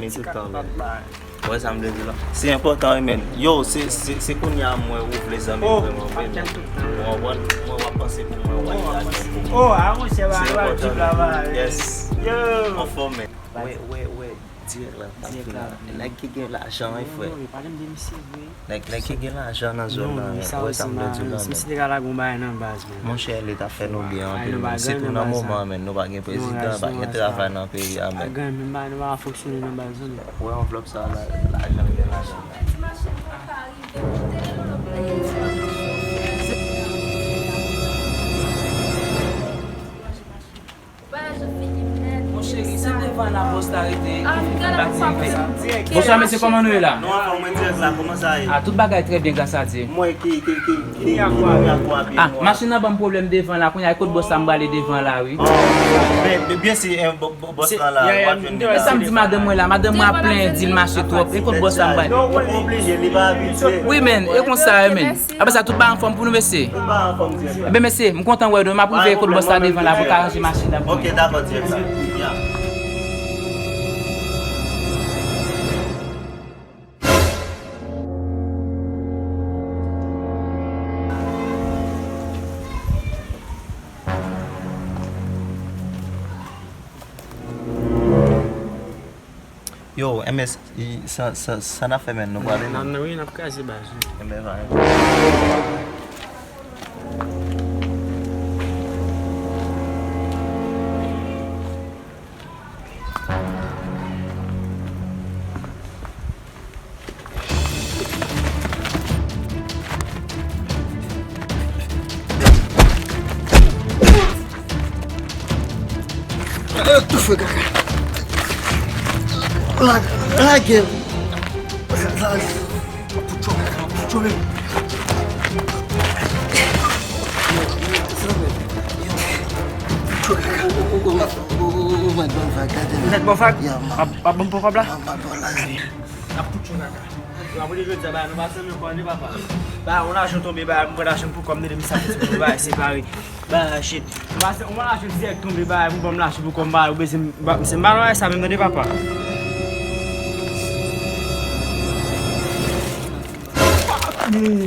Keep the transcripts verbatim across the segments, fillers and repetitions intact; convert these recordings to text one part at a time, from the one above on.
zanmi toutan, men. Ou wè sa m vle di la? Se enpòtan, wi, men. Yo, se, se, se kounye a m wè ou vle zanmi vrèman vre, men. Ou konprann? Mwen w ap panse pou mwen, w ap lage pou mwen. Oh, ah, monchè, se enpòtan, men. Yes. Yo. Anfòm, men. Wè, wè, wè. Dirèk la, t ap vin la. Nèg ki gen lajan, wi, frè. Nèg, nèg ki gen lajan nan zòn nan, men, ou wè sa m vle di w la, men. Monchè, li t ap fè nou byen anpil, men. Sitou nan moman, men, nou pa gen prezidan, pa gen travay nan peyi a, men. Ou wè anvlòp sa la, lajan, gen lajan. Mon cheri, se devan la bòs la rete. Bonswa, mesye, kòman nou ye la? Nou anfòm, mwen dirèk la, kòman sa ye? Ah, tout bagay trè byen, gras a Dye. Mwen ki, ki, ki, ki, ki, ki a kwa pye. Ah, machin nan ban m pwoblèm devan la, kounye a, e kot bòs la m prale devan la, wi. Oh, men, men byen si, eh, bò-, bò-, bòs la la, w ap jwenn li la. E sa m di madanm mwen la, madanm mwen ap plenyen, di l mache twòp, e kot bòs la m prale. Non, ou oblije, li pa abitye. Wi, men, e konsa, wi, men. Apre sa, tout bagay anfòm pou nou, mesye? Tout bagay anfòm, dirèk la. Ebyen, mesye, m kontan wè nou, m ap rive kot bòs la devan la pou l ka ranje machin nan pou mwen. Ok, dakò, dirèk la. Ya. Yo, M S, i, sa, sa, sa n ap fè, menn? Nou prale, menn? Nan, nan, wi, n ap kraze baz, wi. Enben, va, enben. Yo toufe kaka. La, lage m. Lage. Poutyon kaka, poutyon menm. Poutyon kaka. Ou mèt ban vag, gade. Ou mèt ban vag? Ya, man. W ap, w ap ban m pran kòb la? Ya, man, bon, lage. N ap poutyon kaka. Yo, apre jodi a, ba, nou pa sanble ankò, non, papa. Ba, yon lajan tonbe, ba, mwen pran lajan pou kò m, tande, m sa fouti pou nou, ba, separe. Ba, shit. Ba, se, yon lajan dirèk tonbe, ba, pou ban m lajan pou kò m, ba, ou bezwen, ba, se m pa nan sa menm, tande, papa. Shit.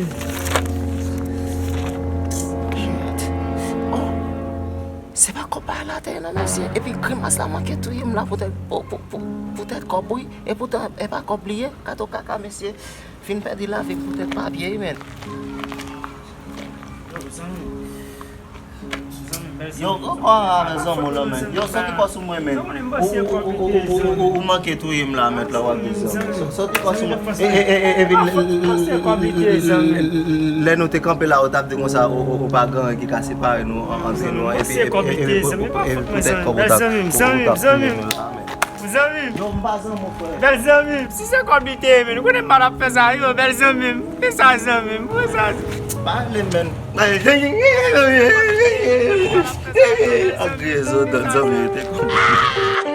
Oh. Se pa kòb bagay la te ye non, mesye. Epi grimas la manke touye m la poutèt, pou, pou, pou, poutèt kòb, wi. E poutan, e pa kòb li ye. Gade yon kaka, mesye. Fin pèdi lavi m poutèt papye, wi, men. Yo, yo, pa avè zanmi w la, men. Yo, soti kò sou mwen, men. Ou, ou, ou manke touye m la, mèt la, w ap di sa. Soti kò sou mwen. E, e, e, e, epi lè nou te kanpe la, ou t ap di konsa, ou, ou, ou pa gen anyen ki ka separe nou an-, antre nou an. Epi, epi, epi, epi, epi poutèt kòb ou t ap, ou, ou t ap touye nou la, men. Zanmi m. Non, m pa zanmi w, frè. Bèl zanmi m. Si se kòb li te ye, men, ou konnen m pa t ap fè sa, yo, bèl zanmi m. Fè sa, zanmi m. Fè sa. Pa ale, men. Ak rezon, zanmi, te konn.